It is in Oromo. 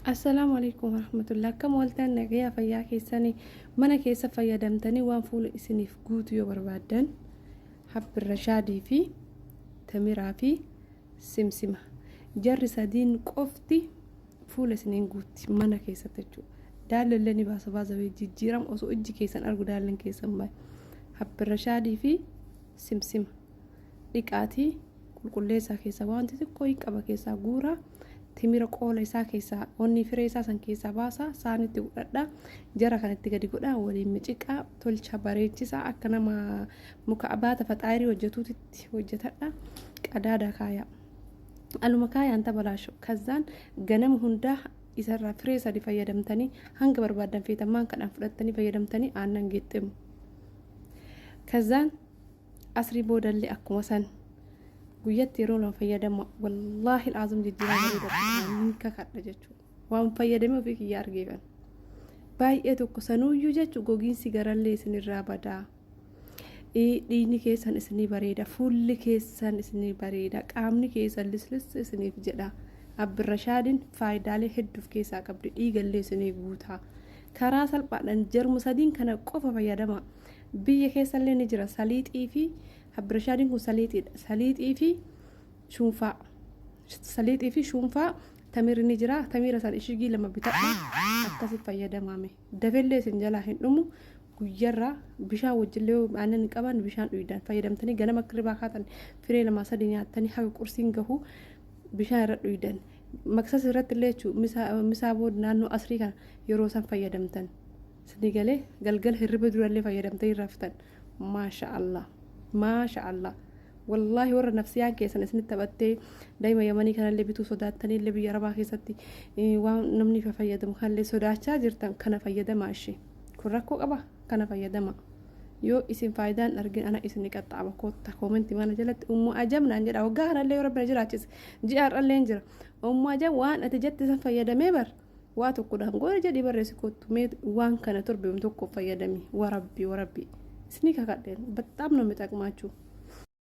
Assalaamu alaikum warahmatullahi. Akkam ooltan? Nagayaa, fayyaa keessanii? Mana keessa fayyadamtanii waan fuula isiniif guutu yoo barbaaddan, habbirra shaadii fi tamiraa fi simsima, jarri sadiin qofti fuula isiniin guutti mana keessatti jechuudha. Daallallee ni baasa, baasa jijjiirama osoo ijji keessan argu daallan keessan baay'ee. Habbirra shaadii fi simsima dhiqaatii qulqulleessaa, keessaa wanti xiqqoo hin qaba keessaa guuraa. Timira qoola isaa keessaa, onni firee isaa san keessaa baasaa, saanitti godhadhaa, jara kanatti gadi godhaa, waliin miciqaa tolcha, bareechisaa, akka nama muka abaata faxaayirii hojjetuutitti hojjetadha. Qadaada kaayaa, aluma kaayaan tabalaashu. Kazzaan ganama hundaa isarraa firee sadi fayyadamtanii, hanga barbaaddan feetammaan kadhaan fudhattanii fayyadamtanii, aannan geexximu. Kazzaan asrii boodallee akkuma san guyyatti yeroo lama fayyadama. Wallaahi al'aazim, jijjiirama bareeda ni kakadha jechuudha. Waan fayyadame ofii kiyya argeefan baay'ee tokko sanuuyyuu jechuun gogiinsi garallee isinirraa badaa, dhiigni keessan isinii bareeda, fuulli keessan isinii bareeda, qaamni keessan lislis isiniif jedha. Abbirrashaadiin faayidaalee hedduuf keessaa qabdi, dhiigallee isinii guutaa. Karaa salphaadhaan jarmu sadiin kana qofa fayyadama. Biyya keessallee ni jira. Saliixii fi abbirrashaadiin kun saliixiidha. Saliixii fi shuunfaa, saliixii fi shuunfaa, tamirri ni jira. Tamira san ishigii lama bitadha, akkasi fayyadamame. Dafellee isin jalaa hin dhumu. Guyyarraa bishaan wajjillee aannan hin qaban, bishaan dhuydan fayyadamtanii, ganama akka ribaa kaatan firee lamaa sadi nyaattanii, haga qursiin gahu bishaan irra dhuydan. Maksas irratti illee jechuun misaa booda naannoo asrii kana yeroo san fayyadamtan isinii galee, galgala hirriba durallee fayyadamtanii raftan. Maasha Allah, maasha Allah. Wallaahi, warra nafsiyaan keessan isinitti taphattee daa'ima Yamanii kanallee bituu sodaattanii illee, biyya Arabaa keessatti waan namni fayyadamu kanallee sodaachaa jirtan, kana fayyadamaa. Ishee kun rakkoo qaba, kana fayyadama. Yoo isin faayidaan argin, ana isin qaxxaaba. Kootta koomentii mana jalatti "Ummu Ajam" naan jedha. Waggaa kanallee yoo Rabbi na jiraachise, ji'a har'allee hin jira, "Ummu Ajam, waan ati jette san fayyadamee bar, waa tokkodhaan goone" jedhii barreessi. Kottu mee waan kana torbeem tokko fayyadami. Warabbi, warabbi, isinii kakadheen, በጣም ነው የሚጠቅማችሁ።